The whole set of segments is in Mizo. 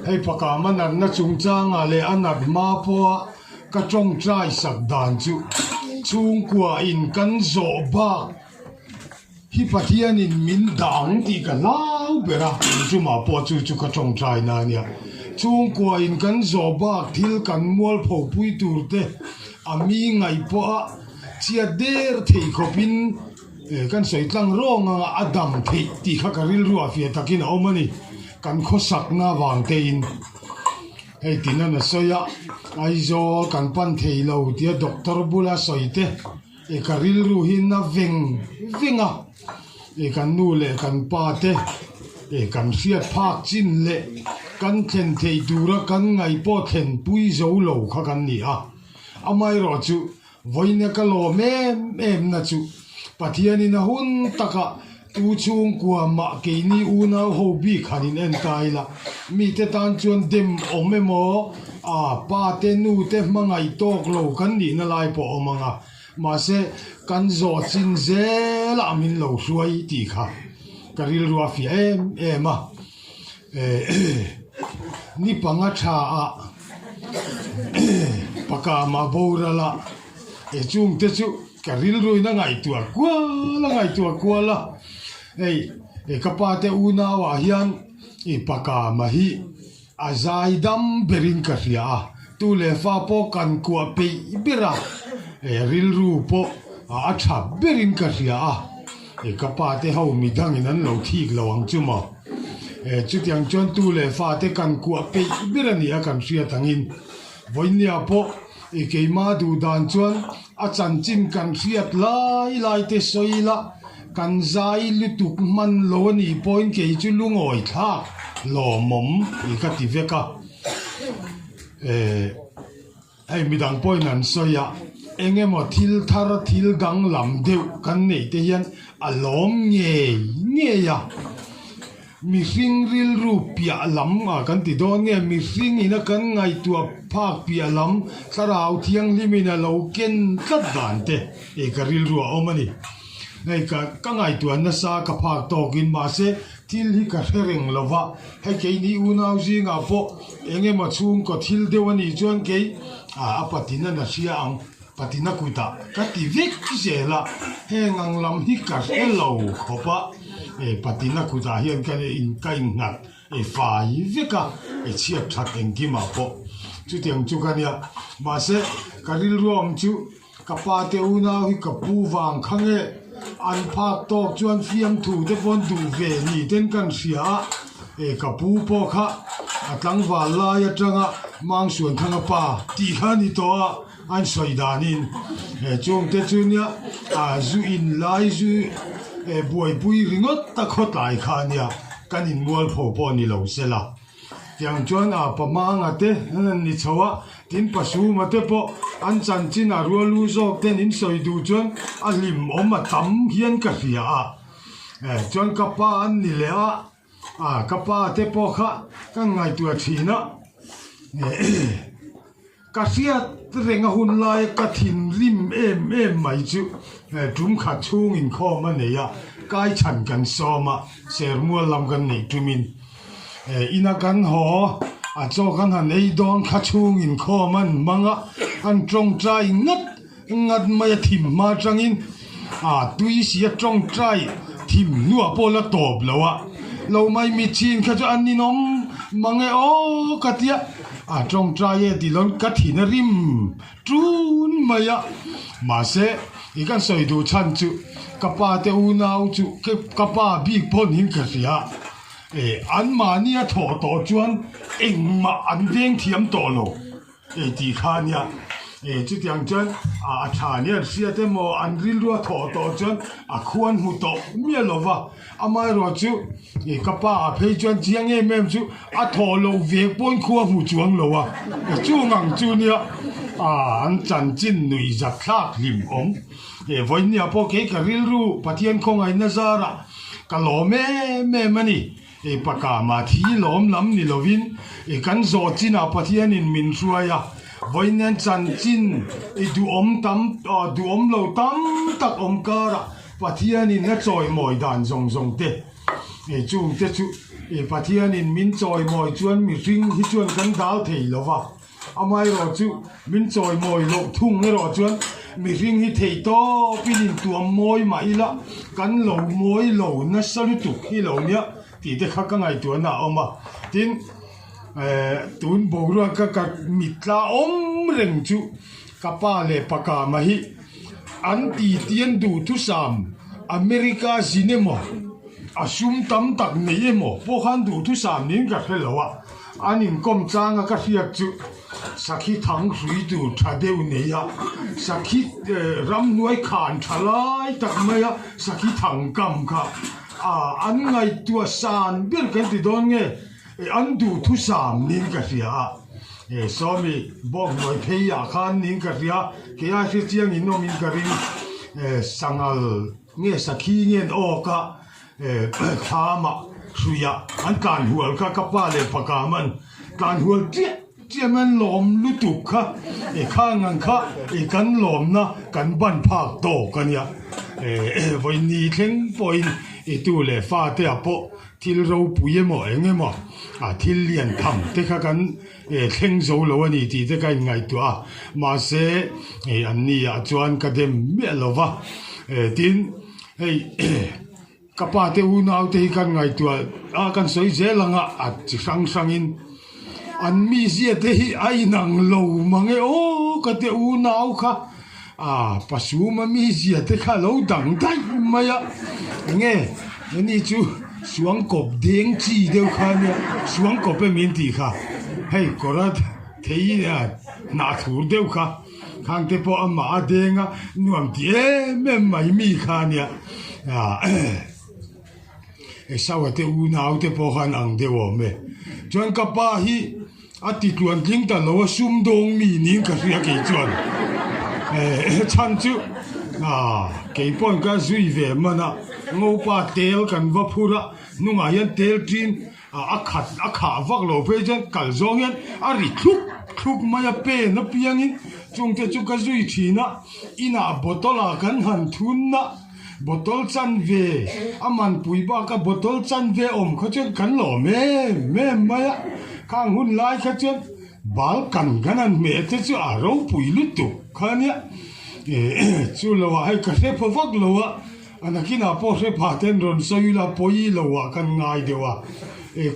Hei pakam a natna chungchangah leh a nat hma pawha ka tawngtai sak dan chu chhungkua in kan zawh bak hi Pathianin min dah ang tih ka hlau ber a, engchumah pawh chu chu ka tawngtai na a nia. Chhungkua in kan zawh bak thil kan mualpho pui tur te a mi ngaih pawha chhiat der theih khawpin Kan sawi tlang rawng anga a dam theih tih kha ka rilru ah fiah takin a awm a ni. Kan khawsakna vang tein hei tin an a sawi a, Aizawl kan pan thei lo tia doctor bula sawi te ka rilru hi na veng veng a, kan nu leh kan pa te kan hriat phak chin leh kan thlen theih tura kan ngaih pawh thlen pui zo lo kha kan ni a, amaherawhchu Vawiina ka lawm em em na chu Pathianin a hun takah tu chhungkua mah keini unau ho bik han in en ta ila, mite tan chuan dem awm emaw a pa te nu te hmangaih tawk lo kan nihna lai pawh awm ang a, mahse kan zawh chin zelah min lo hruai tih kha ka rilru a fiah em em a. Ni panga tha ah pakama boral a, e chungte chu ka rilruin a ngaihtuah kual a ngaihtuah kual a, hei e ka pa te unau ah hian i pakama hi a zai dam berin ka hria a, tu leh fa pawh kan kuah peih ber a, e rilru pawh a tha berin ka hria a. E ka pa te ho midangin an lo thik lo ang chu maw? E chutiang chuan tu leh fa te kan kuah peih ber a nia kan hriat angin vawinia pawh e keima duh dan chuan a chanchin kan hriat lai lai te sawi la kan zai lutuk hman lo a nih pawhin kei chu lungawi thlak lawmawm i ka ti vek a. E. Hei midang pawhin an sawi a, eng emaw thil thar thil danglam deuh kan neih te hian a lawm ngei ngei a. Mihring rilru piah lam ah kan ti dawn nge, mihring ina kan ngaihtuah phak piah lam thlarau thianghlim in a lo ken tlat dan te ei ka rilru a awm a ni. Hei ka ka ngaihtuah nasa ka phak tawkin mahse thil hi ka hre reng lo va, hei keini unau zingah pawh eng emaw chhungkaw thil deuh a nih chuan kei a patina na hria ang, patina kutah ka ti vek zel a, heng ang lam hi ka hre lo khawp a, patina kutah hian ka ka innghat fai vek a, chhiat that engkimah pawh chutiang chu ka nia, mahse ka rilru awm chu. Ka pa te unau hi ka pu vang kha nge an phak tawk chuan fiamthu te pawn duh ve ni ten kan hria a, e ka pu pawh kha a tlangval lai atanga Mangsuanthanga pa tih kha a ni tawh a, an sawi danin he chungte chu nia a zu in lai zu e buaipui ringawt ta khawtlai kha a nia, kan inmualpho pawh ni lo sela. Tiang chuan a pamanga te an han ni chho a, tin Pasuma te pawh an chanchin a rual u zawk ten in sawi duh chuan a hlimawm a tam hian ka hria a. Eh chuan ka pa an ni leh a, ah ka pa te pawh kha ka ngaihtuah thin a. Eh Ka hriat reng a hun laia ka thinrim em em mai chu tum khat chhung inkhawm a nei a, kaichhan kan sawm a, sermual lam kan neih tumin ina kan haw a chaw kan han ei dawn kha chhung inkhawm an hmang a, an tawngtai ngat ngat mai a thim hma atangin a tui si a tawngtai thim hnuah pawh la tawp lo a, lo mai mitchhin kha chu an ninawm mang e aw ka tia a tawngtai e tih lawn ka thin a rim tun mai a, mahse i kan sawi duh chhan chu ka pa te unau chu ka pa bik pawh niin ka hria e anmahni a thawh tawh chuan engmah an veng thiam tawh lo. Ei tih kha a nia. E chutiang chuan a tha nia an hriat emaw an rilru a thawh tawh chuan a khuan hmu tawh miah lo va. Amaherawh chu e ka pa a phei chuan chiang em em chu a thawh loh ve pawhin khua hmu chuang lo a. E chung ang chu nia a an chanchin nuih zat thlak hlim awm. E vawinia pawh kei ka rilru Pathian khawngaihna zarah ka lawm em em a ni. I paka mah thi lawm lam ni lovin i kan zawh chinah Pathianin min hruai a, vawiin chanchin i duhawm tam duhawm lo tam tak awm karah Pathianin a chawimawi dan zawng zawng te chung te chu. I Pathianin min chawimawi chuan mihring hi chuan kan dal thei lo va, amaherawh chu min chawimawi loh thung erawh chuan mihring hi theih tawpin intuam mawi mah ila kan lo mawi lo nasa lutuk hi lo nia tih te kha ka ngaihtuahna a awm a. Tin, tun boruak ka ka mitla awm reng chu ka pa leh pakama hi an titian duhthusam America zin emaw a sum tam tak nei emaw pawh khan duhthusam niin ka hre lo a, an inkawm changa ka hriat chu sakhi thang hrui tur tha deuh nei a, sakhi ramhnuai khan tha lai tak maia sakhi thang kam kha an ngaihtuah san ber kan ti dawn nge? An duhthusam niin ka hria a, Sawmi bawk hnuai phei ah khan niin ka hria, kei a hre chiang in awmin ka ring, sangal nge sakhi nge an awk a, thlam ah hruih ah an tlan hual kha ka pa leh pakam an tlan hual chiah chiah mai an lawm lutuk kha, khang ang kha kan lawmna kan ban phak tawk a nia, vawiin thleng pawhin i tu leh fate ah pawh Thil ropui emaw eng emaw a thil lian tham te kha kan thleng zo lo a ni tih te ka inngaihtuah a, mahse an ni ah chuan ka dem miah lo va, tin hei ka pa te unau te hi kan ngaihtuah a kan sawi zel ang a, a chi hrang hrang in An mizia te hi a inang lo mang e aw ka te unau kha a pasuma mizia te kha lo dang daih mai a enge ani chu suangkawp deng chi deuh kha ania suangkawp em in tih kha hei kawra thei a hnah thur deuh kha khang te pawh amah a deng a nuam ti em em mai mi kha ania ah. Esau-a te unau te pawh khan ang deuh awm e. Chuan ka pa hi a ti tluan tling ta lo a, sum dawng mi niin ka hria kei chuan. Chhan chu kei pawhin ka zui ve man a, ngopa tel kan va phur a, hnungah hian tel ṭin a khat a khah vak lo phei chuan kal zawng hian a ri thluk thluk mai a, pen apiangin chungte chu ka zui ṭhin a, inah bottle ah kan han thun a. Bottle chanve a manpui bak a bottle chanve awm kha chuan kan lawm em em mai a, khang hun lai kha chuan bal kan kan han hmeh te chu a ropui lutuk kha ania, chu lo ah hei ka hre pha vak lo a, a nakinah pawh hre pha ten rawn sawi ila pawi lo ah kan ngai deuh a,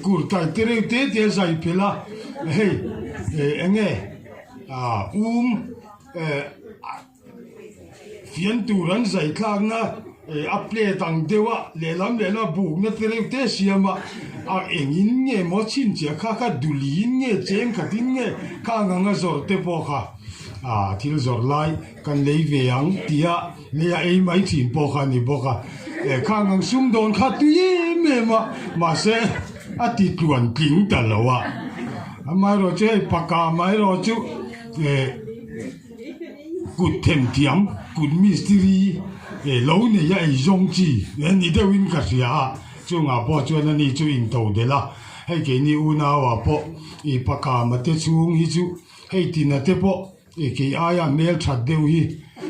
kurtai te reuh te te a zai phelh a, hei eng nge um. Fian tur an zai thlakna a plate ang deuh a, lehlam lehlam a bukna te reuh te siam a, a engin nge maw chhinchhiah kha kha duliin nge cheng khatin nge khang anga zawrh te pawh kha ah thil zawrh lai kan lei ve ang tia lei a ei mai thin pawh kha a ni bawk a, khang ang sumdawn kha tui em em a mahse a ti tluan tling ta lo a, amaherawhchu hei paka amaherawhchu eh. Kut themthiam, kut mistiri lo nei a ei zawng chi ni deuhin ka hria a, chungah pawh chuan ani chu into delh a, hei keini unauah pawh i pakama te chhung hi chu hei tina te pawh i kei aia hmel that deuh hi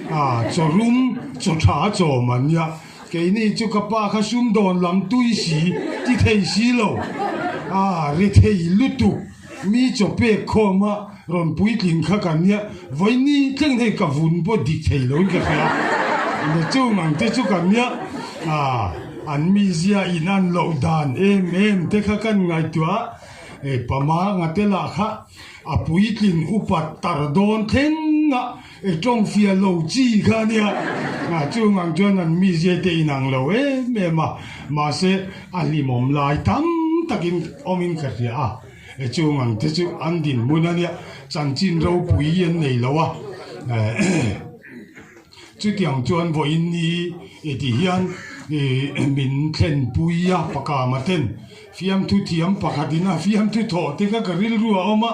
a chaw rum chaw tha a chawm an nia, keini chu ka pa kha sumdawn lam tui si ti thei si lo a ri thei lutuk. Mi chaw pek khawm a rawn puitling kha ka nia, vawiin thleng hei ka vun pawh dik thei loin ka hria. Ina chung ang te chu ka nia, ah an mizia in an loh dan em em te kha kan ngaihtuah a, e pama ngate lah kha a puitlin upat tar dawn thleng a e tawng fiah lo chi kha a nia. Ah chung ang chuan an mizia te inang lo em em a, mahse a hlimawm lai tam takin awmin ka hria a. E chung ang te chu an dinhmun a nia, chanchin ropui an nei lo a. Chutiang chuan vawiin ni i ti hian min thlenpui a pakama ten fiamthu thiam pakhatin a fiamthu thawh te kha ka rilru a awm a,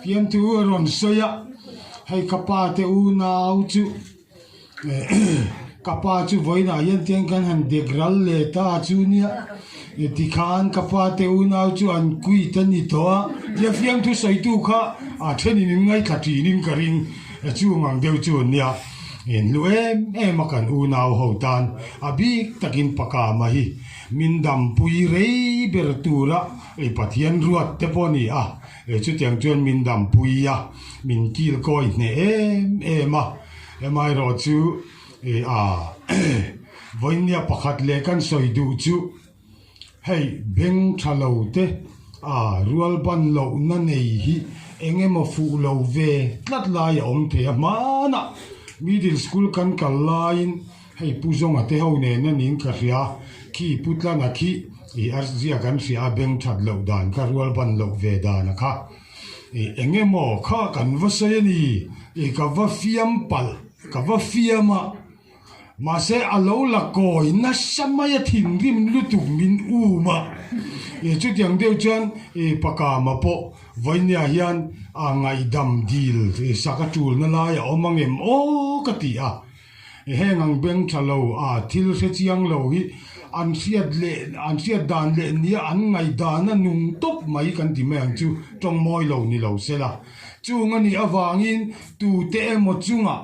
fiamthu a rawn sawi a, hei ka pa te unau chu. Ka pa chu vawiinah hian tiang kan han dek ral leh ta chu nia, tikhan ka pa te unau chu an quit a ni tawh a, tia fiamthu sawitu kha a thenin in ngaithla thinin ka ring, chung ang deuh chu nia, inhlu em em a kan unau ho tan a bik takin Pakama hi. min dampui rei ber tura Pathian ruat te pawh a ni a, chutiang chuan min dampui a, min kilkawi hneh em em a, amaherawh chu a vawinia pakhat leh kan sawi duh chu. Hei beng tha lo te a rual ban lohna nei hi eng emaw fuh lo ve tlat lai a awm thei a, hmanah middle school kan kal laiin hei Pu Zawnga te ho nen a niin ka hria, khi Pu Tlana khi i a zia kan hria a beng that loh dan kha rual ban loh ve dan a kha i eng emaw kha kan va sawi a ni i ka va fiam palh ka va fiam a. Mahse, a lo la kawi nasa mai a thinrim lutuk min um a. I chutiang deuh chuan i Pakama pawh vawinia hian a ngaihdam dil sak a tulna lai a awm angem aw ka ti a. Heng ang beng tha lo a thil hre chiang lo hi an hriat leh an hriat dan leh nia an ngaihdan a nung tawp mai kan ti mai ang chu tawng mawi lo ni lo se la. Chung a nih avangin tute emaw chungah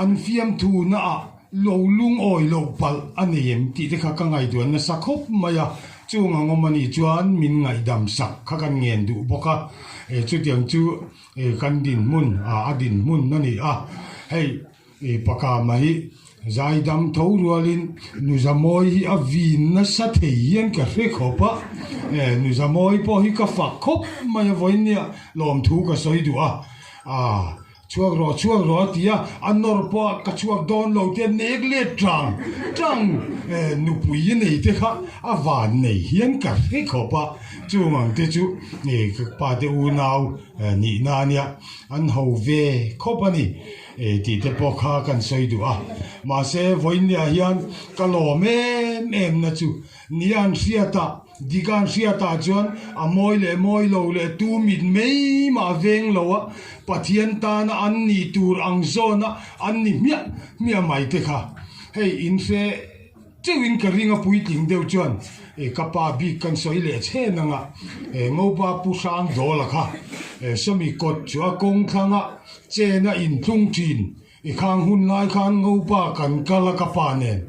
An fiamthu naah lo lungawi loh palh a nei em tih te kha ka ngaihtuah nasa khawp mai a, chung ang awm a nih chuan min ngaihdam sak kha kan ngen duh bawk a, chutiang chu kan dinhmun a dinhmun a ni a, hei Pakama hi zaidam tho rualin Nuzamawi hi a vin nasa thei hian ka hre khawp a, Nuzamawi pawh hi ka fak khawp mai a vawiin lawmthu ka sawi duh a. Chhuak rawh, chhuak rawh a ti a, a nawr pawh a ka chhuak dawn lo tia nek let tang tang nupui a nei te kha a van nei hian ka hre khawp a, chung ang te chu ka pa te unau nihna a nia, an ho ve khawp a ni tih te pawh kha kan sawi duh a, mahse vawiinniah hian ka lawm em em na chu Nia an hriatah, dik an hriatah chuan a mawi leh mawi lo leh tu mit mai mah veng lo a, Pathian tana an nih tur ang zawna an ni hmiah hmiah mai te kha. Hei in hre teuhin ka ring a puitling deuh chuan ka pa bik kan sawi leh chhen anga Ngopa Pu Hrang Dawla kha sawmi kawt chu a kawng thlanga chen a intlung thin. I khang hun lai khan Ngopa kan kal a ka pa nen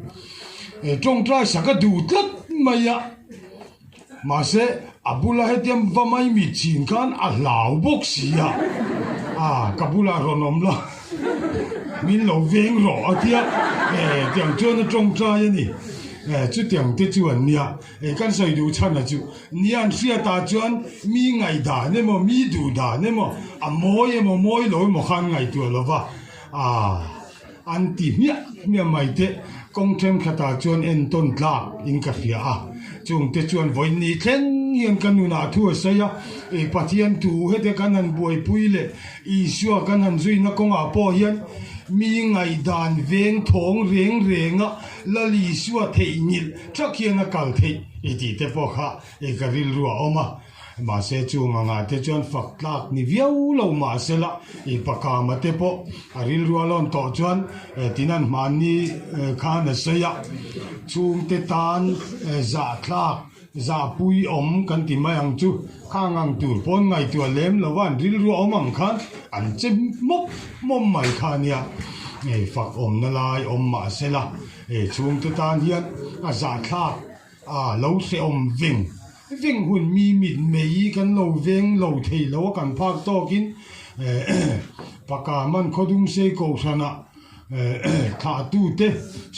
tawngtai sak a duh tlat mai a, mahse a bula hetiang va mai mi chin khan a hlau bawk si a, a ka bulah rawn awm la min lo veng rawh a tia tiang chuan a tawngtai a ni, chutiang te chu an nia. Eng kan sawi duh chhan a chu nia an hriatah chuan mi ngaihdan emaw mi duh dan emaw a mawi emaw mawi lo emaw khan ngaihtuah lo va aah an ti hmiah hmiah mai teh kawng thenkhatah chuan entawn tlak in ka hria a chung te chuan vawiin thleng hian ka nunah thu a sawi a ih Pathian thu hete kan han buaipui leh Isua kan han zuina kawngah pawh hian mi ngaihdan veng thawng reng reng a Lal Isua theihnghilh Thak hian a kal theih i tih te pawh kha i ka rilru a awm a, mahse chung angah te chuan fak tlak ni viau lo mahsela i pakama te pawh a rilru a lawn tawh chuan tinan hmanni khan a sawi a, chhungte tan zahthlak zahpui awm kan ti mai ang chu, khang ang tur pawn ngaihtuah lem lo va an rilru a awm ang khan an che mawp mawp mai kha nia fak awmna lai awm mahsela. He chhungte tan hian a zahthlak a lo hrehawm veng veng hun mi mit mei kan lo veng lo thei lo a kan phak tawkin Paka man Khawdungsei Kohhranah thlahtute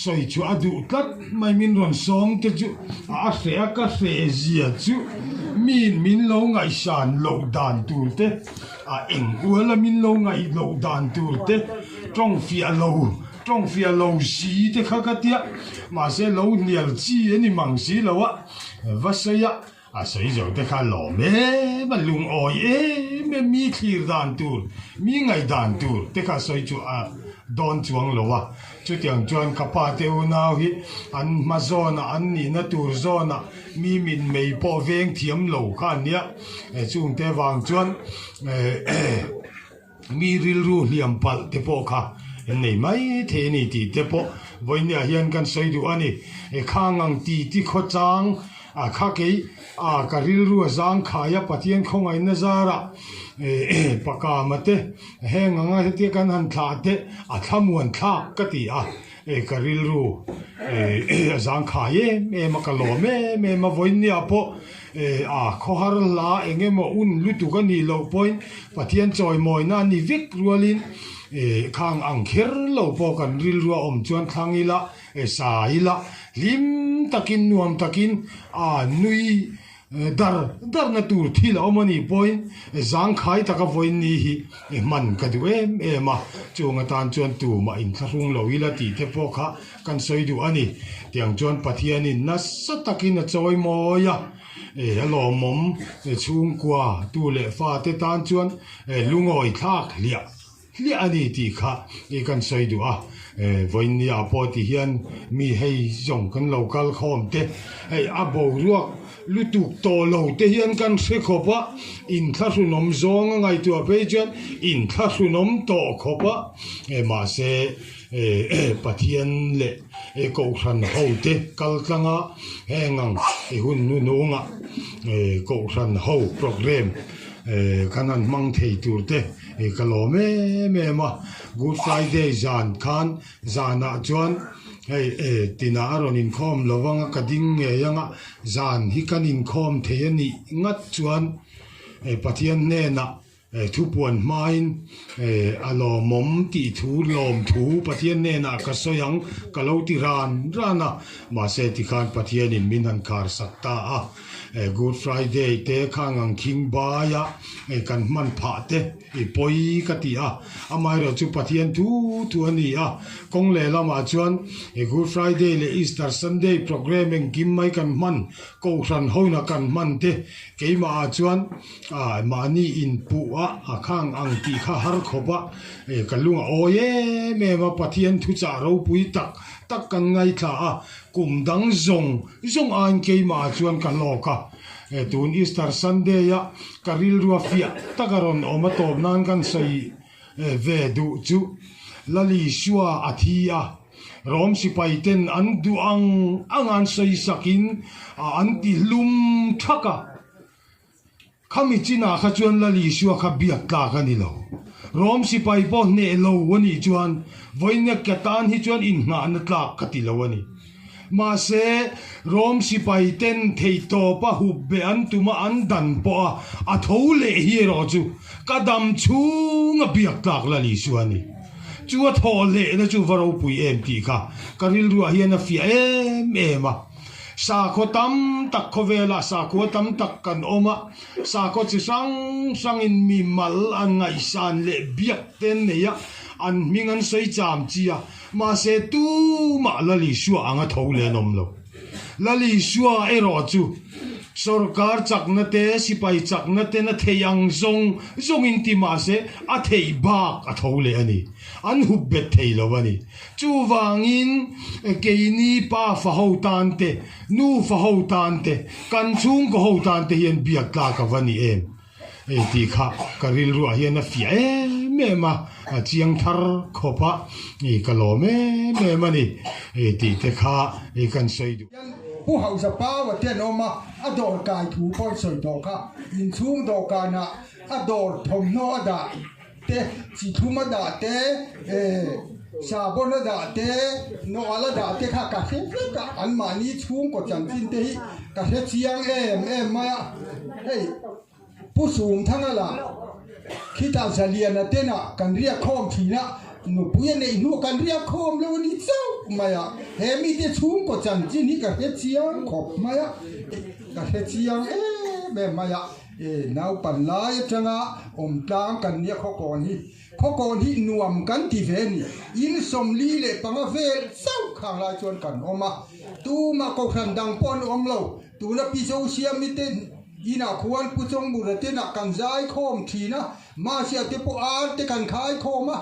sawi chhuah a duh tlat mai min rawn sawm te chu a hreh a ka hreh zia chu miin min lo ngaihsan loh dan tur te a eng uala min lo ngaih loh dan tur te tawng fiah lo Tawng fiah lo si te kha ka tia, mahse lo hnial chi a ni mang si lo a, va sawi a, a sawi zo te kha lawm em a, lungawi em em, mi thlir dan tur, mi ngaih dan tur te kha sawi chu a dawn chuang lo a, chutiang chuan ka pa te unau hi an hma zawnah an nihna tur zawnah mi mit mei pawh veng thiam lo kha an nia, chungte vang chuan Mi rilru hliam palh te pawh kha an nei mai thei a ni tih te pawh vawinia hian kan sawi duh a ni. E khang ang ti ti khawchang a kha kei a ka rilru a zang khai a Pathian khawngaihna zarah e pakama te heng anga hetia kan han thlah te a thlamuan thlak ka ti a. ka rilru a zangkhai em em a, ka lawm em em a, vawiinniah pawh a khawhar hla eng emaw un lutuk a nih loh pawhin Pathian chawimawina a ni vek rualin khang ang kher lo pawh kan rilru a awm chuan thlang ila, sa ila, hlim takin nuam takin a nui Dar darna tur thil a awm a nih pawhin zangkhai taka vawiinni hi hman ka duh em em a, chung atan chuan tumah inthlahrung lo ila tih te pawh kha kan sawi duh a ni. Tiang chuan Pathianin nasa takin a chawi mawi a, a lawmawm chhungkua tu leh fate tan chuan lungawi thlak hliah. Hliah a ni tih kha i kan sawi duh a, vawiinniah pawh ti hian mi hei zawng kan lo kal khawm te, hei a boruak lutuk tawh lo te hian kan hre khawp a, inthlahrunawm zawng a ngaihtuah phei chuan inthlahrunawm tawh khawp a, mahse Pathian leh Kohhran ho te kal tlang a, heng ang i hun hnuhnungah Kohhran ho programme kan han hmang thei tur te, Hei ka lawm em em a, Good Friday zan khan zanah chuan hei e tinah a rawn inkhawm lo vang a, ka ding ngei ang a, zan hi kan inkhawm thei a nih ngat chuan hei Pathian hnenah thupuan hmain a lawmawm tih thu lawm thu Pathian hnenah ka sawi ang ka lo ti ran ran a, mahse tikhan Pathianin min han khar sak ta a. Good Friday te khang ang khing baia kan hman phah te i pawi ka ti a, amaherawh chu Pathian thu thu a ni a, kawng leh lamah chuan Good Friday leh Easter Sunday programme engkim mai kan hman, Kohhran hoina kan hman te keimah ah chuan mahni inpuh a a khang ang tih kha har khawp a, ka lung a awi em em a, Pathian thuchah ropui tak tak kan ngaithla a, Kum dang zawng zawng aiin keimah chuan ka hlawk a, tun Easter Sunday a ka rilrua fiah taka rawn awm a tawp nan kan sawi ve duh chu Lal Isua a thi a, Rom sipai ten an duh ang ang an sawi sakin an ti hlum thak a. Khami chinah kha chuan Lal Isua kha biak tlak a ni lo. Rom sipai pawh hneh lo a nih chuan vawiina ka tan hi chuan inngahna tlak ka ti lo a ni. Mahse, Rom sipai ten theihtawpa hup beh an tuma an dan pawha a tho leh hi erawh chu ka dam chhunga biak tlak Lal Isua a ni. Chu a thawh lehna chu va ropui em tih kha ka rilruah hian a fiah em em a. Sakhaw tam tak khawvelah sakhua tam tak kan awm a, sakhaw chi hrang hrangin mi mal an ngaihsan leh biak te an nei a, an hming an sawi cham chi a, mahse tumah Lal Isua anga tho leh an awm lo. Lal Isua erawh chu sorkar chakna te, sipai chakna ten a theih ang zawng zawngin ti mahse a theih bak a tho leh a ni. An hup bet thei lo a ni. Chuvangin keini pa fa ho tan te, nu fa ho tan te, kan chhungkaw ho tan te hian biak tlak a va ni em? Hei tih kha ka rilruah hian a fiah em em a, a chiang thar khawp a, hei ka lawm em em a ni. Hei tih te kha hei kan sawi duh. Pu Hauza Paua te an awm a, a dawr kai thu pawh an sawi tawh kha. Inchhung dawhkanah a dawr thawmhnaw a dah. te, chi thlum a dah te, sahbawn a dah te, nawhal a dah te kha ka hre vek a, anmahni chhungkaw chanchin te hi ka hre chiang em em mai a, hei Pu Sumthanga lah khitah Zaliana tena kan riak khawm thin a, nupui a neih hnuah kan riak khawm lo a ni chauh mai a, he mite chhungkaw chanchin hi ka hre chiang khawp mai a, ka hre chiang em em mai a. E naupan lai atanga awm tlang kan nia khawkawn hi khawkawn hi nuam kan ti ve ni in 45 vel chauh khang lai chuan kan awm a tumah kohhran dang pawh an awm lo tuna pi Zosiami te inah khuan Pu Chawngmura te inah kan zai khawm thin a mahse te pawh ar te kan khai khawm a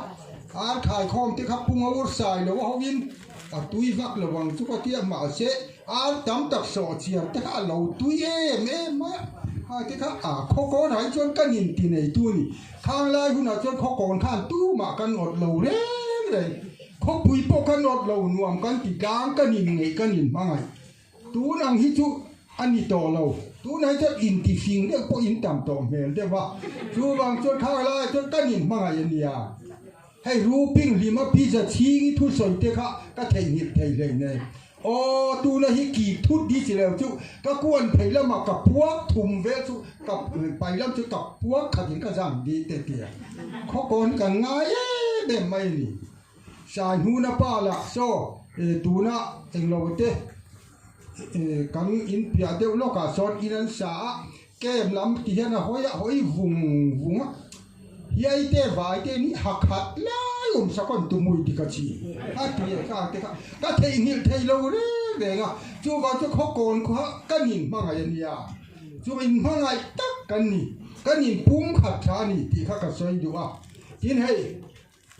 ar khai khawm te kha Pu Ngaur sai lo a hoin a tui vak lo ang chu ka tia mahse Ar tam tak sawh chiar te kha a lo tui em em mai a, ha te kha a khawkawn ah hi chuan kan inti neitu a ni. Khang lai hunah chuan khawkawn khan tumah kan awt lo reng reng, khawpui pawh kan awt lo nuam kan ti tlang kan inngeih kan inhmangaih. Tun ang hi chu a ni tawh lo, tunah hi chuan inti fing deuh pawh in tam tawh hmel deuh a, chuvang chuan khang laiah chuan kan inhmangaih a nia. Hei Ruping hlima pizza chhing i thusawi te kha ka theihnghilh thei hleinem. Aw, tuna hi kik thut di chi lo chu ka kuan phei lamah ka puak thum vel chu ka pai lam chu ka puak khatin ka zam di te tia khawkawn kan ngai em em mai a ni. Sai hnuna pa lah saw tuna englo te kan inpiah deuh lawkah sawn in an sa a, Camp lam ti hian a hawi a hawi vung vung a, hiai te vai te ni ha khat lai awm sak an tumui ti ka chi a ti e kha te kha ka theihnghilh thei lo reng reng a, chuvang chu khawkawn kha kan inhmangaih a nia, chu inhmangaih tak kan ni, kan inpum khat tha a ni tih kha ka sawi duh a, tin hei.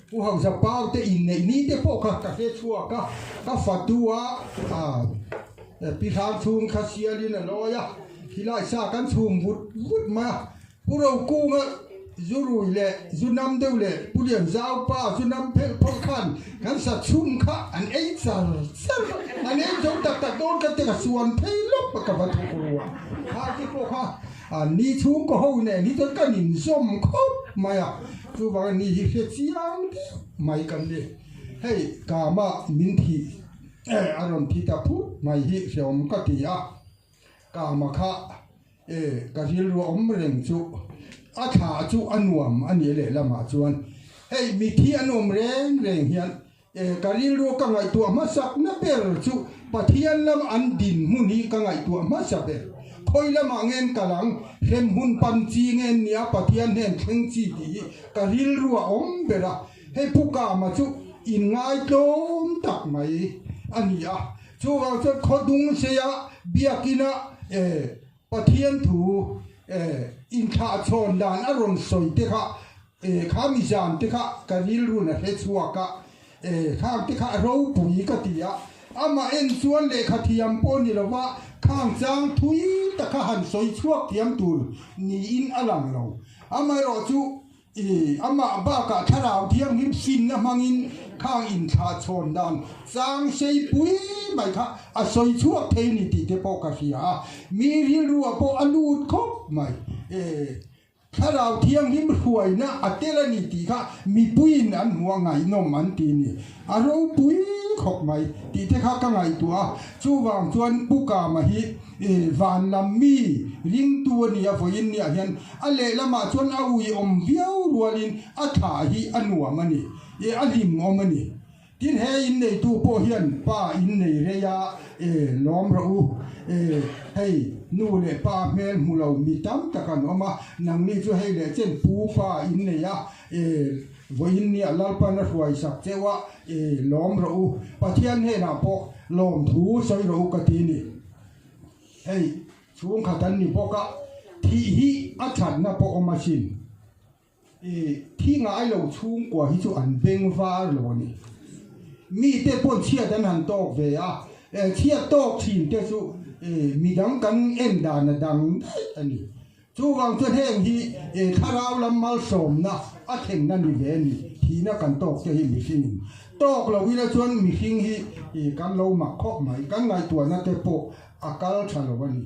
Pu Hausa Pau te inneih ni te pawh kha ka hre chhuak a, ka fatu a pi hrang chhung kha sialin a lawi a, khilai sa kan chhum vut vut mai a, Pu Rokunga zu rui leh zu nam deuh leh Pu Lianzau pa zu nam phelh phawlh khan kan sa chhum kha an ei char char a, an ei zo tak tak dawn kha te ka suan phei lawp a ka va thawk ru a, kha te pawh kha Ni chhungkaw ho nen hi chuan kan inzawm khawp mai a, chuvangin ni hi hre chiang deuh mai kan ni. Hei Kama min thih a rawn thi ta phut mai hi hreawm ka ti a, Kama kha ka rilru awm reng chu a thlah chu a nuam a ni lehlamah chuan hei mithi an awm reng reng hian E, ka rilru ka ngaihtuah hmasakna ber chu Pathian lam an dinhmun hi ka ngaihtuah hmasa ber. Khawi lamah ngen kal ang, hremhmun pan chi ngen nia Pathian hnen thleng chi tih hi ka rilru a awm ber a. Hei Pu Kama chu inngaitlawm tak mai a ni a. Chuvang chuan khawdung seia biakina e, Pathian thu e, inthlahchhawn dan a rawn sawi te kha E, kha mizan te kha ka rilrun a hre chhuak a, e, khang te kha a ropui ka ti a, amah en chuan lehkha thiam pawh ni lova khang chang thui tak kha han sawi chhuak thiam tur niin a lang lo. Amaherawh chu, e, amah bakah thlarau thianghlim finna hmangin khang inthlahchhawn dan chang seipui mai kha a sawi chhuak thei ni tih te pawh ka hria a, mi rilruah pawh a lut khawp mai. E. Thlarau Thianghlim hruaina a tel a ni tih kha mipuiin an hmu a, ngaihnawm an ti ni. A ropui khawp mai tih te kha ka ngaihtuah a, chuvang chuan Pu Kama hi van lam mi ringtu a ni a, vawiin niah hian a lehlamah chuan a uiawm viau rualin a thlah hi a nuam a ni, a hlimawm a ni. Tin he in neitu pawh hian pa in nei rei a, e lawm rawh u, e hei nu leh pa hmel hmu lo mi tam tak an awm a, nangni chu hei leh chen pu pa in nei a, e vawiin nia Lalpan a hruai sak cheu a, e lawm rawh u, Pathian hnenah pawh lawmthu sawi rawh u ka ti ni. Hei chhungkhat an ni bawk a, thih hi a thatna pawh awm asin. I thi ngai lo chhungkua hi chu an beng var lo a ni. Mite pawn chhiat an han tawk ve a, chhiat tawk thin te chu midang kan en dan a dang daih a ni. Chuvang chuan heng hi thlarau lam malsawmna a thlenna ni ve a ni. Thihna kan tawk te hi mihringin tawk lo ila chuan mihring hi kan lo mak khawp mai, kan ngaihtuahna te pawh a kal tha lo a ni.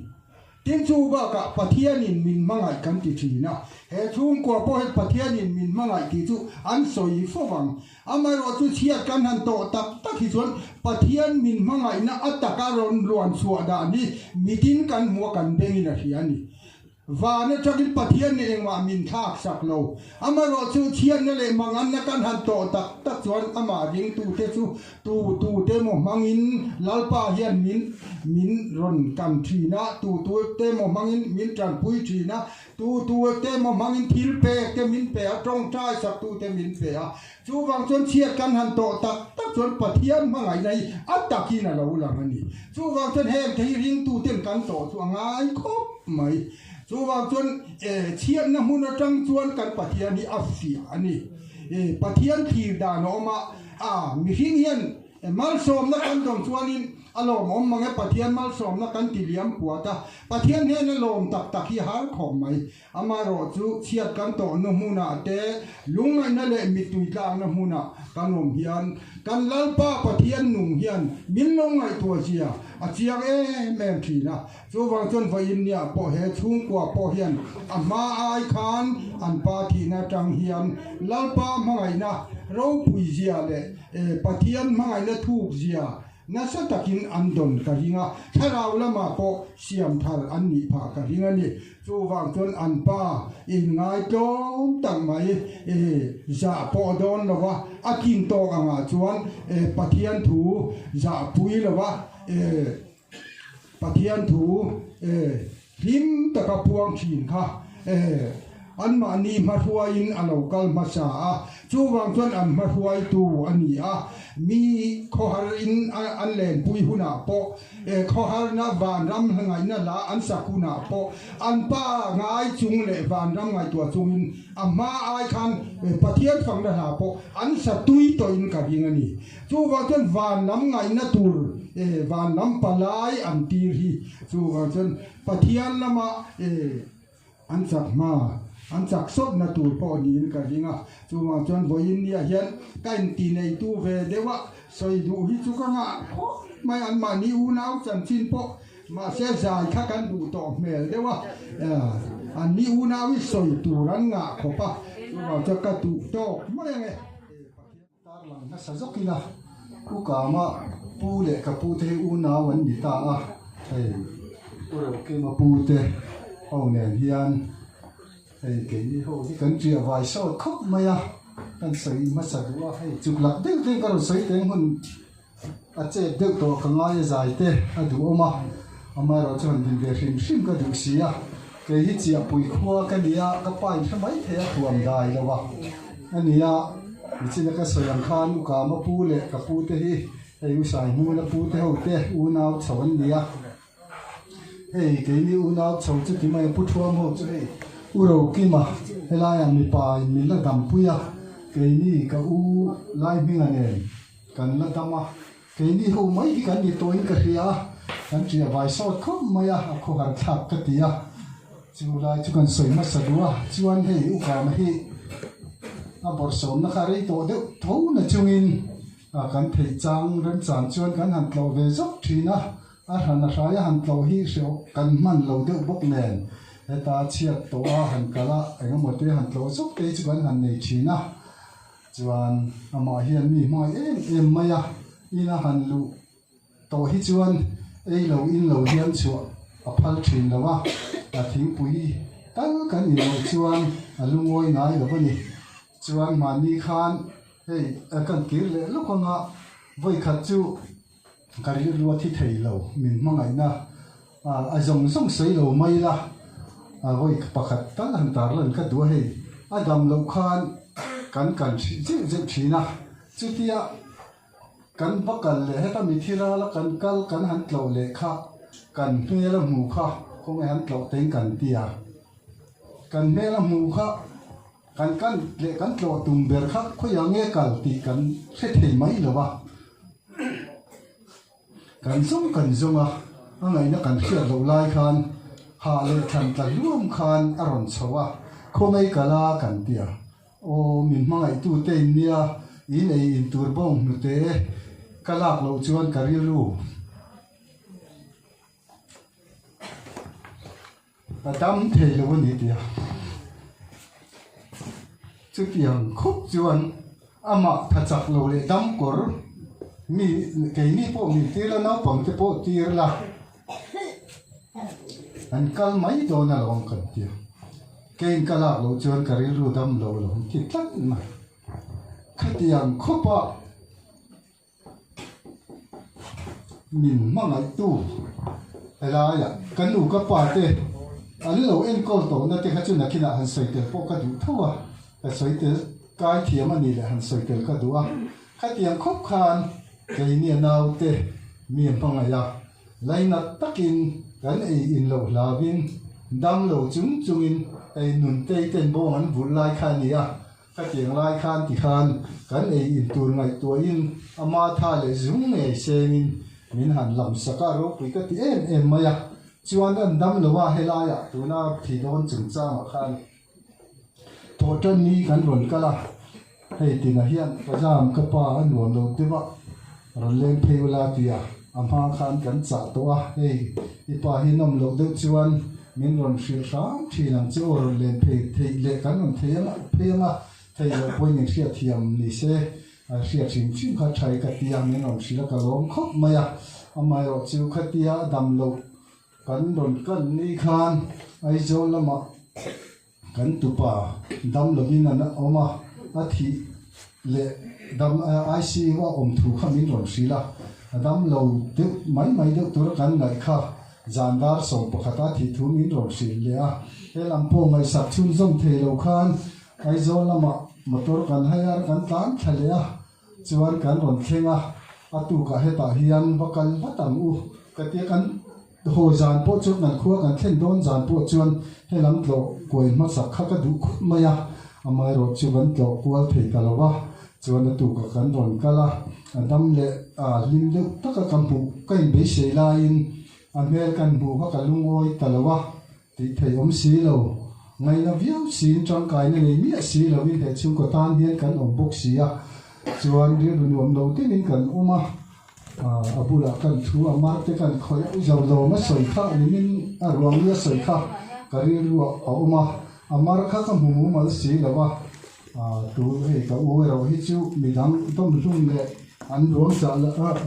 Tin chu bakah Pathianin min hmangaih kan ti thin a, he chhungkua pawh hian Pathianin min hmangaih tih chu an sawi fo vang. Amaherawh chu chhiat kan han tawh tak tak hi chuan Pathian min hmangaihna a taka rawn luan chhuah dan hi mitin kan hmu a kan bengin a hria a ni. Van atangin Pathian nih engmah min thlak sak lo. Amaherawh chu chhiatna leh manganna kan han tawh tak tak chuan amah ringtute chu Tu tu te maw hmangin Lalpa hian min min rawn kan thin a, tu tu te maw hmangin min tanpui thin a, tu tu te maw hmangin thil pek te min pe a, tawngtai sak tu te min pe a. Chuvang chuan chhiat kan han tawh tak tak chuan Pathian hmangaihna hi a takin a lo lang a ni. Chuvang chuan heng te hi ringtu ten kan tawh chu a ngai khawp mai. Chuvang chuan chhiatna hmun atang chuan kan Pathian hi a fiah a ni. Pathian thlir dan a awm a. A, mihring hian malsawmna kan dawn chuanin A lawmawm mang e, Pathian malsawmna kan ti liam puat a, Pathian hnena lawm tak tak hi har khawp mai. Amaherawh chu chhiat kan tawhna hmunah te, lungngaihna leh mittui tlakna hmunah kan awm hian kan Lalpa Pathian nung hian min lo ngaihtuah zia a chiang em em thin a. Chuvang chuan vawiin niah pawh he chhungkua pawh hian a hma ai khan an pa thihna atang hian Lalpa hmangaihna ropui zia leh Pathian hmangaihna thuk zia Nasa takin an dawn ka ring a, thlarau lamah pawh siam thar an nih phah ka ring a ni. Chuvang chuan an pa inngai tlawm tak mai e zah pawh dawn lo a, a kin tawk angah chuan e Pathian thu zah pui lo a, e Pathian thu e Hlim taka puang thin kha e anmahni hmahruaiin a lo kal hmasa a, chuvang chuan an hmahruaitu a ni a. Mi khawharin an lenpui hunah pawh e khawharna vanram ngaihna hla an sak hunah pawh an pa ngai chung leh vanram ngaihtuah chungin a hma ai khan Pathian fakna hla pawh an sa tui tawhin ka ring a ni. Chuvang chuan van lam ngaihna tur e van lam palai an tir hi chuvang chuan Pathian lama e an chak hma an chak sawtna tur pawh niin ka ring a. Chuvang chuan vawiin nia hian ka inti neitu ve deuh a, sawi duh hi chu ka ngah khawp mai anmahni unau chanchin pawh mahse zai kha kan duh tawh hmel deuh a, anni unau hi sawi tur an ngah khawp a, chuvang chuan ka duh tawk mai ange. Tarlang hmasa zawk ila Pu Kama pu leh ka pu te hi unau an ni ta a, hei Pu Rokima pu te ho nen hian hei keini ho hi kan ṭiah vai sawt khawp mai a, kan sawi hmasa duh a, hei chuk lak deuh te ka rawn sawi teng hun A chet deuh tawh ka ngai a zai te a duhawm a, amaherawh chu han din ve hrim hrim ka duh si a, kei hi chiahpui khua ka ni a, ka pa in hre mai thei a thuam dai lo a a ni a, nichina ka sawi ang khan u Kama pu leh ka pu te hi hei u Saihmuna pu te ho te unau chho an ni a. Hei keini unau chho chu ti mai a, Pu Thuam ho chu hei U Rokima helaiah mipa in min la dampui a, keini ka u Laihminga nen kan la dam a, keini ho mai hi kan ni tawhin ka hria a, kan ṭiah vai sawt khawp mai a, a khawhar thlak ka ti a, chu lai chu kan sawi hmasa duh a, chuan hei U Kama hi a bawrhsawmna kha rei tawh deuh tho na chungin kan theih chang remchang chuan kan han tlawh ve zawk ṭhin a. A hran a hrai a han tlawh hi hreuh kan hman lo deuh bawk nen heta chhiat tawh a han kal a engemaw te han tlawh zawk te hi chu kan han nei thin a, chuan amah hian mi hmangaih em em mai a, ina han luh tawh hi chuan ei lo in lo hian chhuah a phal thin lo a, a thingpui tal kan inawih chuan a lungawi ngai lo a ni. Chuan mahni khan hei kan kir leh lawk anga vawikhat chu. Ka rilru a thi thei lo, min hmangaihna a zawng zawng sawi lo mai la, vawi pakhat tal han tar lan ka duh a hei, a dam loh khan kan kan zeuh zeuh thin a, chutia kan va kal leh heta mithi rala kan kal kan han tlawh leh kha kan hmel a hmu kha khawnge han tlawh teng kan ti a, kan hmel a hmu kha. Kan kan leh kan tlawh tum ber kha khawiah nge kal tih kan hre thei mai lo a, kan zawng kan zawng a, a ngaihna kan hriat loh lai khan hah leh thlan tla hluam khan a rawn chho a, khawngaih kal a kan ti a, aw min hmangaihtu te in nia, in ei in tur bawng hnute ka lak loh chuan ka rilru. A dam thei lo a ni tia. Chutiang khup chuan amah tha chak lo leh dam kawr mi keini pawh min tir la naupang te pawh tir la an kal mai dawn alawm kan tia. Keiin ka lak loh chuan ka rilru dam lo lo an ti tlat mai. Khatiang khupa. Min hmangaihtu helaiah ka nu ka pa te an lo enkawl tawhna te kha chu nakinah han sawi tel pawh ka duh tho a, ka sawi tel kai thiam a ni leh han sawi tel ka duh a, khatiang khawp khan keini a naute mi a hmangaih a, lainat takin kan ei in loh hlauin dam lo chung chungin ei nuntei ten bawng an vulh lai kha a ni a. Khatiang lai khan ti khan kan ei in tur ngaihtuahin ama tha leh zung ngei sengin Min han lam sak a, ropui ka ti em em mai a. Chuan an dam lo a, helaiah tuna thi dawn chungchangah khan thawhtan ni kan rawn kal a, hei tinah hian Pazam ka pa a nuam lo deuh a, rawn leng phei ula tia a hma khan kan chah tawh a, hei i pa hi nawm loh deuh chuan min rawn hrilh hram thin ang che aw, rawn len phei theih leh kan rawn thei ang phei ang a, thei loh pawhin min hriatthiam ni se. A hriat hrim hrim kha tha i ka ti a, min rawn hrilh a, ka lawm khawp mai a. Amaherawh chu khatia a dam loh kan rawn kan ni khan Aizawl lamah kan tupa dam lovin an awm a, a thih leh dam ICU a awm thu kha min rawn hrilh a, a dam lo deuh mai mai deuh tura kan ngaih kha zan dar 11 a thih thu min rawn hrilh leh a. He lam pawh ngaihsak chhunzawm thei lo khan Aizawl lamah motor kan hire kan tlan thla leh a, chuan kan rawn thleng a, a tukah hetah hian va kal vat ang u ka ti a, kan haw zan pawh chuan kan khua kan thlen dawn zan pawh chuan helam tlawh kuai hmasak kha ka duh khawp mai a, amaherawh chu kan tlawh kual thei ta lo va, chuan a tukah kan rawn kal a, a dam leh a hlim deuh taka ka hmuh ka inbeisei laiin a hmel kan hmuh kha ka lungawi ta lo a. Tih theih awm si lo. Ngaihna viau siin tangkaina nei miah si loin he chhungkaw tan hian kan awm bawk si a, chuan rilru nuam lo deuhin kan awm a, a bulah kan thu a, mar te kan khawih a, u zo lawm a sawi kha nimin a ruang i a sawi kha ka rilru ah a awm a, a mar kha ka hmu mumal si lo a, tu hei ka u erawh hi chu midang dawmhlum leh an ruang chah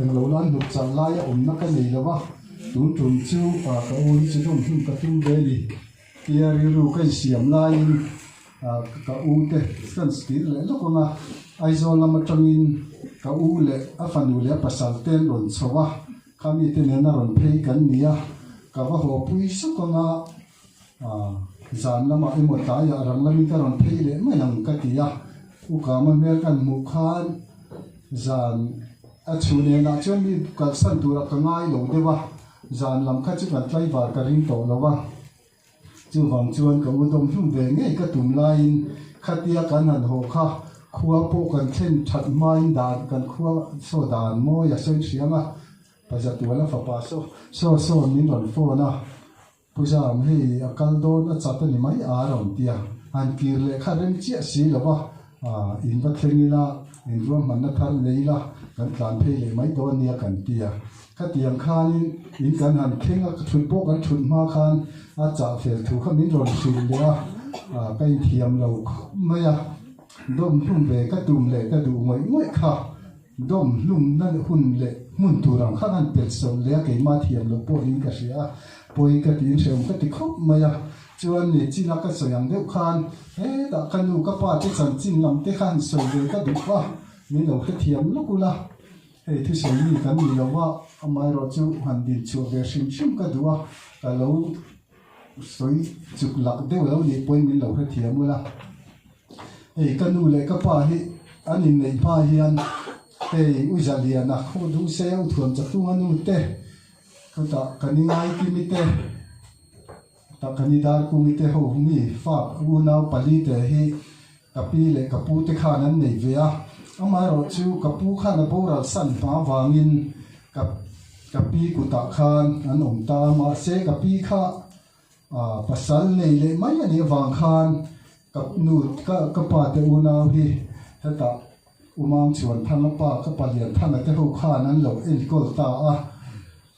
englo la an hnuk chah lai a awmna ka nei lo a. Tun tum chu ka u hi chu dawmhlum ka tum ve ni tia rilru ka insiam laiin ka u te kan tir leh lawk ang a, Aizawl lam atangin ka u leh a fanu leh a pasal te an rawn chho a, khami te nena rawn phei kan ni a, ka va haw pui sawk ang a, zan lamah emaw tlaiah rang lamin ka rawn phei leh mai ang ka ti a, u Kama hmel kan hmuh khan zan. A chhu nenah chuan mi kalsan turah ka ngai lo deuh a, zan lam kha chu kan tlaivar ka ring tawh lo a. Chuvang chuan ka u dawm hlum ve ngei ka tum laiin khatia kan han haw kha khua pawh kan thlen that hmain dan kan khua saw dan mawi a sawi hriam a, Pazatuala fapa saw saw sawn min rawn phone a. Pu Zam, hei a kal dawn a chat a ni mai a rawn ti a, han kir leh kha rem chiah si lo va, in va thleng ila, in ruahmanna thar nei ila, kan tlan phei leh mai dawn nia kan ti a. Khatiang khanin in kan han thleng a, thut pawh kan thut hma khan a chah fel thu kha min rawn hrilh leh a, ka inthiam lo khawp mai a, dawm hlum ve ka tum leh ka duh ngawih ngawih kha. Dawm hlumna hun leh hmun tur ang khan an pel sawlh leh a, keimah thiam loh pawh niin ka hria a, pawi ka tiin hrehawm ka ti khawp mai a. Chuan ni china ka sawi ang deuh khan hetah ka nu ka pa te chanchin lam te khan sawi ve ka duh a, min lo hrethiam lawk ula, hei thusawi mi kan ni lo a, amaherawh chu han din chhuah ve hrim hrim ka duh a, ka lo sawi chuk lak deuh lo nih pawhin min lo hrethiam ula. Hei ka nu leh ka pa hi an inneih hma hian hei U Zaliana khaw duh se U Thuam Chatunga nu te chutah ka ni Ngaikimi te tah ka ni Darkungi te ho mi fa unau pali te hi ka pi leh ka pu te khan an nei ve a, amaherawh chu ka pu khan a boral san hma vangin ka ka pi kutah khan an awm ta a, mahse ka pi kha Pasal nei leh mai a nih avang khan ka nu ka ka pa te unau hi hetah Umang chuan Thanga pa ka pa lian Thanga te ho khan an lo enkawl ta a,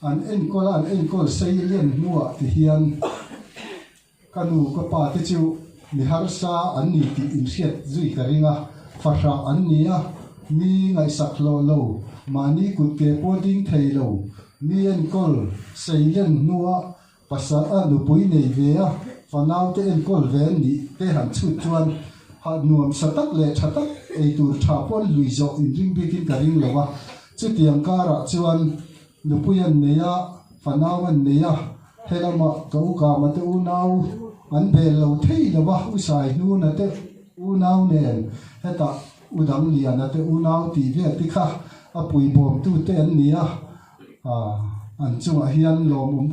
an enkawl a an enkawl sei lian hnuah ti hian ka nu ka pa te chu mi harsa an ni tih inhriat zui ka ring a, fahrah an ni a, mi ngaihsak hlawh lo, mahni kut ke pawh ding thei lo, mi enkawl sei lian hnuah Pasal a nupui nei ve a, fanau te enkawl ve an nih te han chhut chuan ha nuam sa tak leh tha tak ei tur tha pawh an lui zawh inring bikin ka ring lo a. Chutiang karah chuan nupui an nei a, fanau an nei a, helamah ka ukama te unau an bel lo thei lo a, u Saihnuna te unau nen hetah u Dangliana te unau tih vel te kha a puibawmtu te an ni a. An chungah hian lawmawm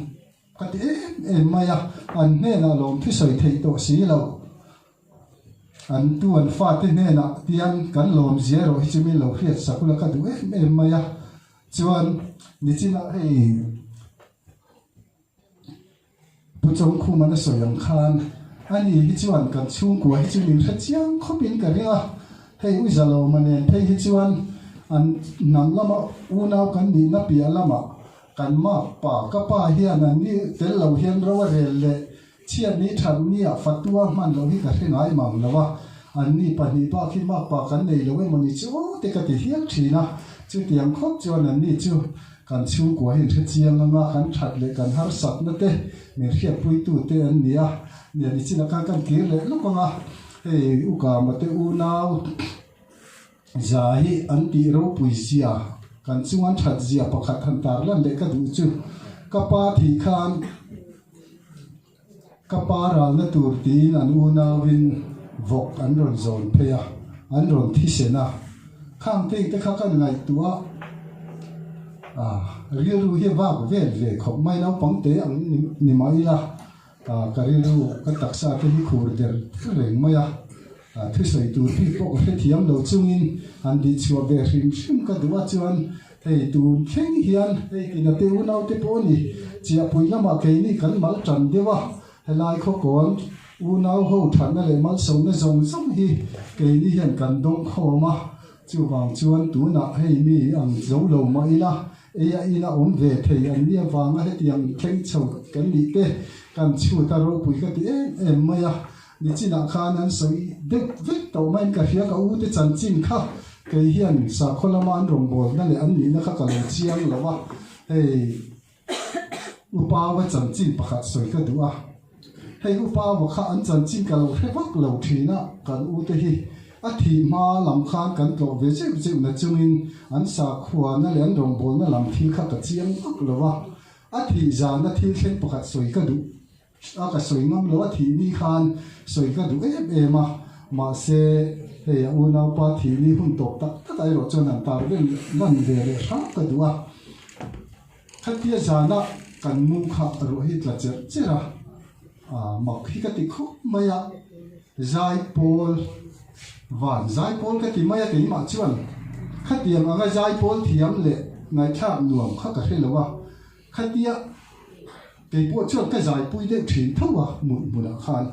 ka ti em em mai a, an hnenah lawm thusawi theih tawh si lo. An tu an fate hnenah tiang kan lawm zia erawh hi chu min lo hriat sak ula ka duh em em mai a. Chuan nichinah hei Pu Chawngkhuman a sawi ang khan ani hi chuan kan chhungkua hi chu min hre chiang khawpin ka ring a, hei U Zalawma nen phei hi chuan an hnam lama unau kan nihna piah lamah kan makpa ka pa hian an ni tel lo hian ro a rel leh Chhiatni thatnia fatua hman loh hi ka hre ngai mang lo a, anni pahnih bak hi makpa kan nei lo emaw ni chu te ka ti hial thin a, chutiang khawp chuan anni chu kan chhungkua hi an hre chiang anga kan that leh kan harsatna te min hriatpuitu te an ni a, nia nichin ah khan kan kir leh lawk anga hei Ukama te unau Za hi an tih ropui zia kan chung an that zia pakhat han tar lan leh ka duh chu ka pa thih khan Ka pa ralna tur tiin an unauin vawk an rawn zawn phei a, an rawn thisen a. Khang teng te kha kan ngaihtuah a, rilru hi vak vel ve khawp mai naupang te ang ni mah ila, ka rilru ka taksa te hi khur der reng mai a. Thusawi tur bik pawh ka hrethiam lo chungin han dihchhuah ve hrim hrim ka duh a chuan Hei tun thleng hian hei tina te unaute pawh a ni. Chiahpui lamah keini kan mal tan deuh a, helai khawkawn unau ho thatna leh malsawmna zawng zawng hi keini hian kan dawng khawm a. Chuvang chuan tunah hei mi ang zo lo mah ila, ei a ina awm ve thei an nia vanga hetiang thleng chho kan nih te kan chhut a ropui ka ti em em mai a. Nichinah khan an sawi deuh vek tawh maiin ka hria ka u te chanchin kha kei hian sakhaw lama an rawngbawlna leh an nihna kha ka lo chiang lo a, hei Upaua chanchin pakhat sawi ka duh a, hei Upaua kha an chanchin ka lo hre vak lo thin a, kan u te hi a thih hma lam khan kan tlawh ve zeuh zeuh na chungin an sakhuana leh an rawngbawlna lam thil kha ka chiang vak lo a, a thih zana thil thleng pakhat sawi ka duh. A ka sawi ngam lo a thih ni khan sawi ka duh em em a, mahse hei a unaupa thih ni hun tawp tak tak ah erawh chuan an tar vel lan ve leh hram ka duh a. Khatia zana kan mu kha ruah hi tla cherh cherh a, ah mak hi ka ti khawp mai a, zaipawl van zaipawl ka ti mai a keimah chuan khatiang anga zaipawl thiam leh ngaihthlak nuam kha ka hre lo a, Khatia kei pawh chuan ka zaipui deuh thin tho a hmun hmunah khan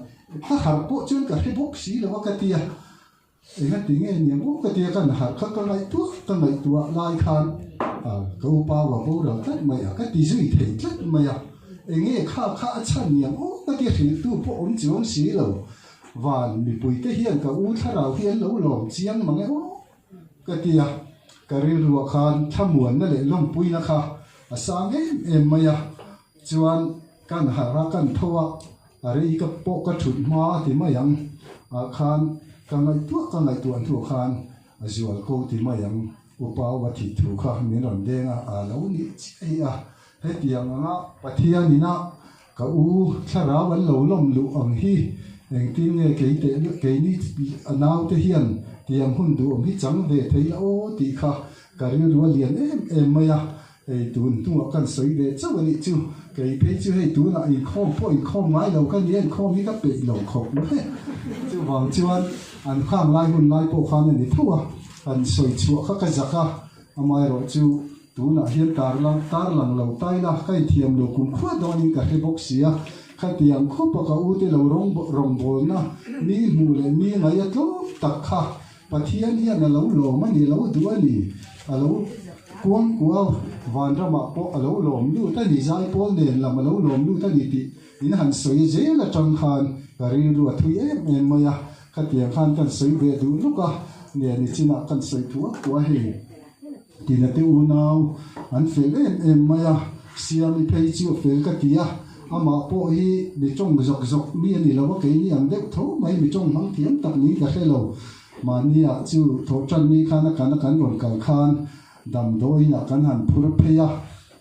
ka harh pawh chuan ka hre bawk si lo a ka tia enga ti nge nia maw ka tia kan harh kha ka ngaihtuah ka ngaihtuah lai khan ka upa va boral tlat mai a ka ti zui thei tlat mai a enge kha kha a chhan nia maw ka tia hrilhtu pawh awm chuang si lo van mipui te hian ka u thlarau hi an lo lawm chiang mang e aw. Ka ti a, ka rilruah khan thlamuanna leh lawmpuina kha a sang em em mai a, chuan kan harh a, kan tho a, a rei ka pawh ka thut hma a ti mai ang ah khan ka ngaihtuah ka ngaihtuah hnuah khan a zual ko ti mai ang, upa upa thih thu kha min rawn deng a, a lo nih chiah hi a, hetiang anga Pathianin a Ka u, thlarau an lo lawm luh ang hi, engtin nge kei teh keini a naute hian tiang hun duhawm hi chang ve thei la aw tih kha ka rilru a lian em em mai a, hei tun hnungah kan sawi ve chauh a nih chu, kei phei chu hei tunah inkhawm pawh inkhawm ngai lo ka nia inkhawm hi ka peih lo khawp mai, chuvang chuan an khang lai hun lai pawh khan a ni tho a, han sawi chhuah kha ka zak a, amaherawh chu. Tunah hian tarlang tarlang lo tai la, ka inthiam lo kum khua dawnin ka hre bawk si a, khatiang khawpa ka ute lo rawng rawngbawlna mi hmuh leh mi ngaih a tlawm tak kha Pathian hian a lo lawm a ni, a lo duh a ni, a lo kuangkua vanramah pawh a lo lawm lut a ni, zaipawl nen lam a lo lawm lut a ni tih in han sawi zel atang khan ka rilru a thui em em mai a, khatiang khan kan sawi ve duh luk a, nge nichinah kan sawi thuak thuak a hei. Tina te unau an fel em em mai a, Siami phei chu a fel ka ti a, amah pawh hi mi tawng zawk zawk mi a ni lo a, keini ang deuh tho mai mi tawng hmang thiam tak niin ka hre lo. Mahnia chu thawhtan ni khan a kan a kan rawn kal khan damdawiinah kan han phur phei a,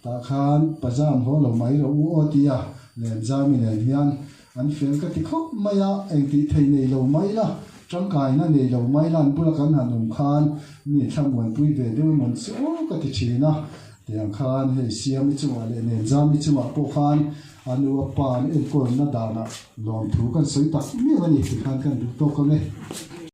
tah khan pazam haw lo mai rawh u aw tia Lenzami nen hian An fel ka ti khawp mai a, engtih thei nei lo mai la, tangkaina nei lo mai la, an bula kan han awm khan mi thlamuanpui ve deuh emawn chu aw ka ti thin a. Tiang khan hei Siami chungah leh Nenzami chungah pawh khan a nu a pa an enkawlna danah lawmthu kan sawi tak miau a ni tikhan kan duh tawk ang e.